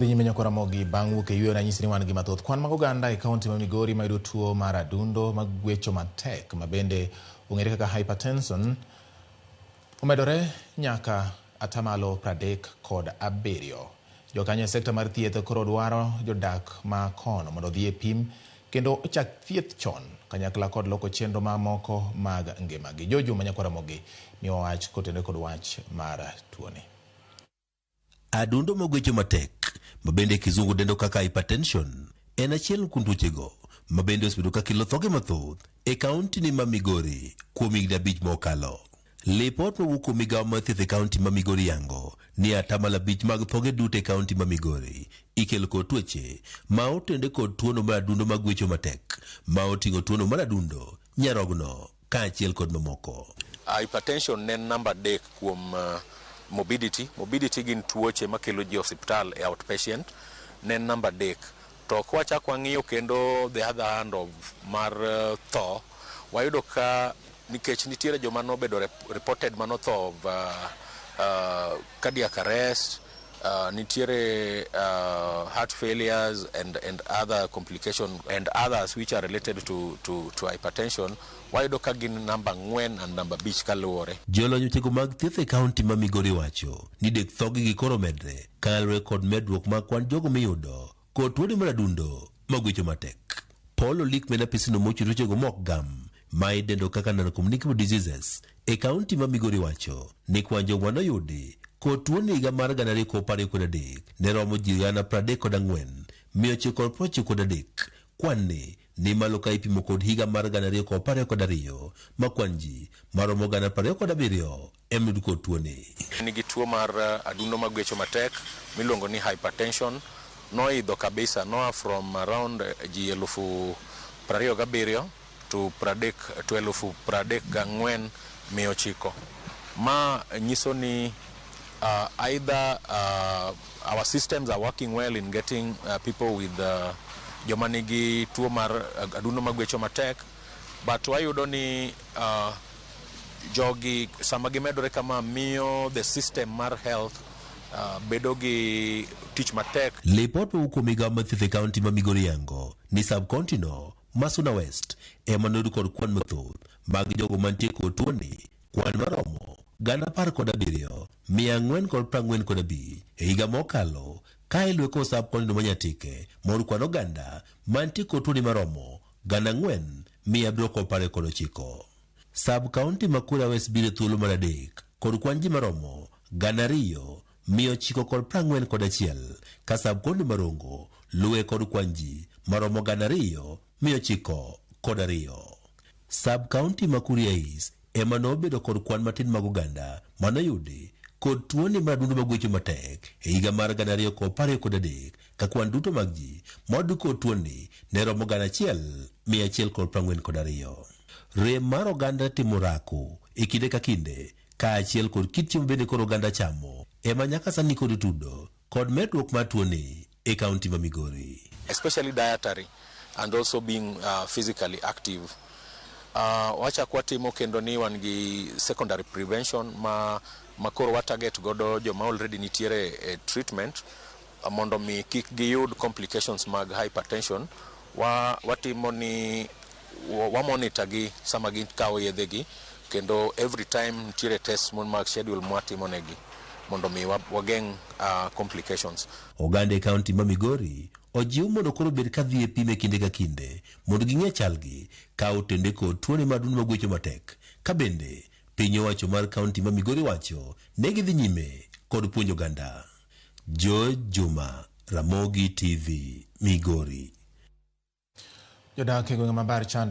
Dhi nyime nyako Ramogi bang' wuok e yweyo nanyisi ni wan gi mathoth. Kwan mag oganda e kaunti ma Migori mayudo tuo mar adundo magwecho matek ma bende ong'ere kaka hypertension omedore nyaka atamalo 37. Jokanyo e sekta mar thieth koro dwaro jodak ma kono mondo odhi e pim kendo ochak thieth chon kanyakla kod loko chenro mamoko mag ngimagi. Jojo ma nyako Ramogi miyowa wach kotenore kod wach mar tuoni. Adundo magwecho matek, ma bende kizungu dendo kaka hypertension, en achiel kuom tuochego ma bende osebedo ka kelo thoge mathoth e kaunti ni ma Migori kuom higni 5 mokalo. Lipot mowuok kuom migawo mar thieth e kaunti ma Migori yango ni 5% mag thoge duto e kaunti ma Migori ikelo kod tuoche ma otende kod tuono mar adundo magwecho matek, ma oting'o tuono mar adundo, nyarogno kaachiel kod mamoko. Hypertension ne en namba 3 kuom morbidity. Morbidity gin tuoche makelo ji osiptal e outpatient, ne en namba 3. To kwachak wang'iyo kendo the other hand of mar tho, wayudo ka nikech nitiere joma nobedo reported manotho of cardiac arrest, nitiere heart failures and other complication and others which are related to hypertension, wayudo ka gin namba 4 and namba 5 kaluwore. Jolony wechego mag thieth e kaunti ma Migori wacho ni dek thogi gi koro medre kaluwore kod medruok mag kwan jogo miyudo kod tuoni mar adundo magwecho matek. Paul Olik mena apisino mochiwo tuochego mok gam ma idendo kaka non-communicable diseases e kaunti ma Migori wacho ni kwan jogo manoyudi kod tuoni higa mar 2023 ne romo ji 34,993. Kwan ni ni malo ka ipimo kod higa mar 2022 ma kwan ji maromo 27,000 ema kod tuoni. Nigi tuo mar adundo magwecho matek miluongo ni hypertension noidho kabisa, noa from around ji 27,000 to 30 to 34,900. Ma nyiso ni either our systems are working well in getting people with joma nigi tuo mar adundo magwecho matek, but wayudo ni jogi sama gimedore kama miyo the system mar health bedo gi tich matek. Lipot mowuok kuom migawo mar thieth e kaunti ma Migori yango ni sub county no ma Suna West ema noyud kod kwan mathoth mag jogo mantie kod tuoni, kwan maromo 17,445 e higa mokalo, ka iluwe kod sub county no ma Nyatike moyud kwan oganda mantie kod tuoni maromo 4,729. Sub county ma Kuria West biro e thuolo mar 3 kod kwan ji maromo 2,941, ka sub county ma Rongo luwe kod kwan ji maromo 2,902. Sub county ma Kuria East ema nobedo kod kwan matin mag oganda manoyudi kod tuoni mar adundo magwecho matek e higa mar 2023, ka kwan duto mag ji moyudi kod tuoni ne romo 1,142. Rem mar oganda timo orako e kinde ka kinde kaachiel kod kit chiemo bende koro oganda chamo ema nyaka sani kod tudo kod medruok mar tuoni e kaunti ma Migori. Especially dietary and also being physically active. Wachak watimo kendo ni wan gi secondary prevention ma koro wa target godo joma already nitiere e treatment mondo mi kik giyud complications mag hypertension. Watimo ni wa monitor gi sama gikawo yedhe gi, kendo every time nitiere test mon mag schedule mwatimo negi mondo mi wageng' complications. Oganda e kaunti ma Migori ojiw mondo koro bed ka dhi e pim e kinde ka kinde mondo ging'e chalgi ka otende kod tuoni mar adundo magwecho matek, ka bende piny owacho mar kaunti ma Migori wacho ne gidhi nyime kod puonjo oganda. George Juma, Ramogi TV, Migori. Jodak e gwenge ma Bar chando